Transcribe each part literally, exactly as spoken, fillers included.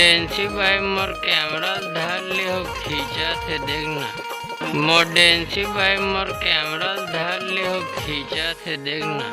डेंसी भाई मोर कैमरा धर ले हो, खींचत हे देखना। मोर डेंसी भाई मोर कैमरा धर ले हो, खींचत हे देखना।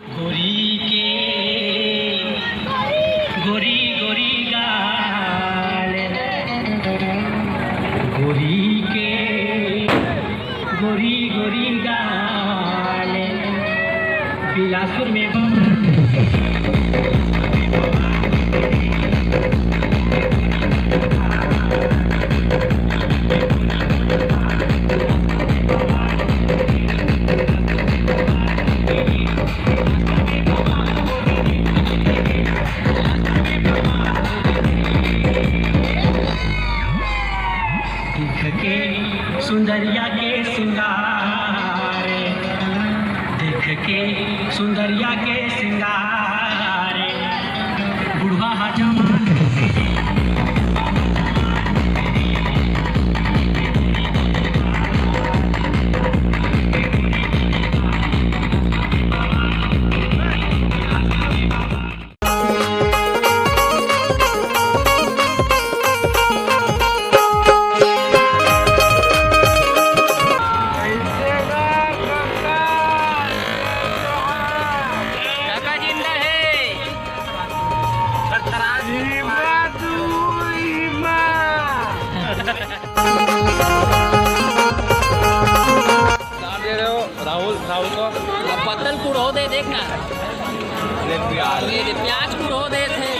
गोरी के, गोरी गोरी गाल, गोरी के, गोरी गोरी गाल, बिलासपुर में। देख के सुंदरिया के सिंगार, देख के सुंदरिया के सिंगार, बुढ़वा हा जवान। काका जिंदा है। दे रहे हो राहुल, राहुल को। अब पत्तल कुढ़ो दे, देखना। ले प्याज। ये दे, प्याज कुढ़ो दे थे।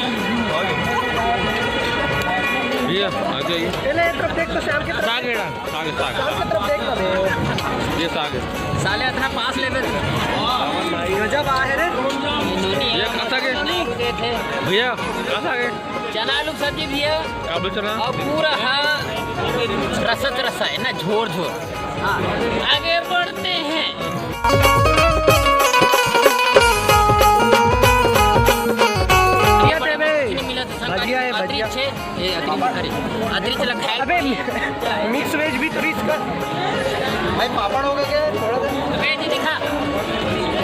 भैया, आ जाइए। पहले एक तरफ देख तो श्याम की तरफ। साग एड़ा। साग, साग। श्याम की तरफ देख ना बे। ये साग है। साले इतना पास ले बे। गजब आ है रे। ये कहाँ साग है? भैया, कहाँ साग है? चना आलू की सब्जी भैया। काबुली चना। और पूरा, हाँ, रसा रसा है ना, झोर झोर। हाँ, आगे बढ़ते हैं। ये दे बे। भजिया है, भजिया। अदरिच है, ये अदरिच, अरे, अदरिच रखा है। अबे, मिक्स वेज भी तो रिच कर। भाई, पापड़ हो गए क्या? थोड़ा सा। वेज दिखा।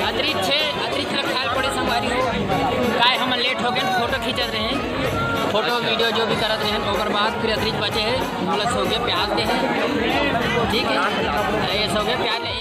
अदरिच है, अदरिच रखा है, बड़े संगवारी हो। काय हम लेट हो गए, फोटो खींचत रहे हैं। फोटो वीडियो जो भी करत रहे हैं, ओकर बाद फिर अदरिच बचे है। नूडल्स हो गया, प्याज दे है, ठीक है, ये हो गया, प्याज एक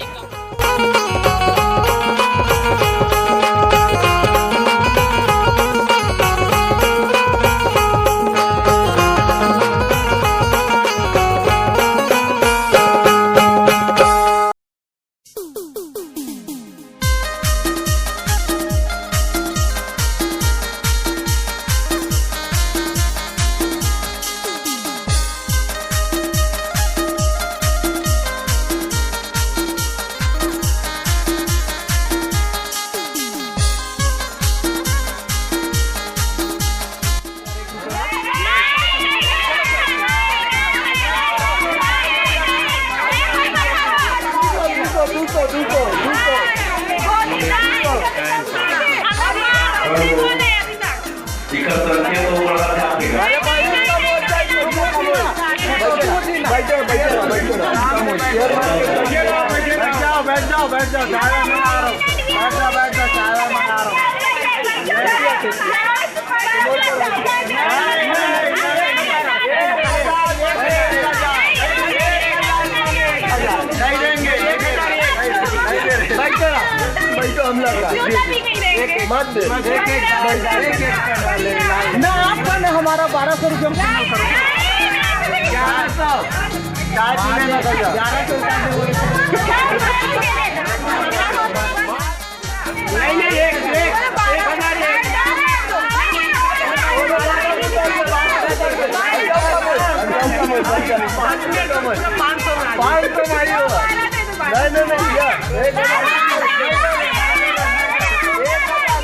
बैठ जाओ, बैठ जाओ, बैठ जाओ, चाय वाय मंगा रहा हूँ। बैठ जाओ, बैठ जाओ, चाय वाय मंगा रहा हूँ। नहीं देंगे, नहीं देंगे। बैठ जाओ, बैठ जाओ, हम लोग का। मत दे। ना आपका, ना हमारा, बारह सौ रुपये हम कम करो। ग्यारह सौ। चाय पीने में भैया। ग्यारह सौ रुपये। नहीं, नहीं, एक, एक, एक हज़ार एक। पाँच सौ में आ जाओ। पाँच सौ में आइए। नहीं, नहीं, नहीं, भैया। एक हजार, एक हजार, एक हजार, एक हजार,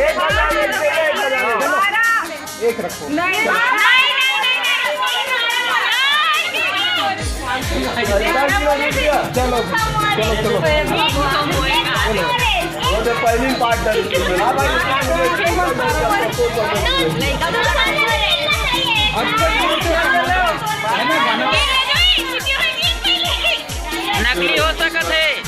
एक हजार, एक हजार, एक हजार। एक रखो। नहीं, नहीं, नहीं, नहीं, नहीं, नहीं। चलो, चलो, चलो, चलो। वो तो पहली पार्ट डन। हाँ भाई, नकली हो सकत हे।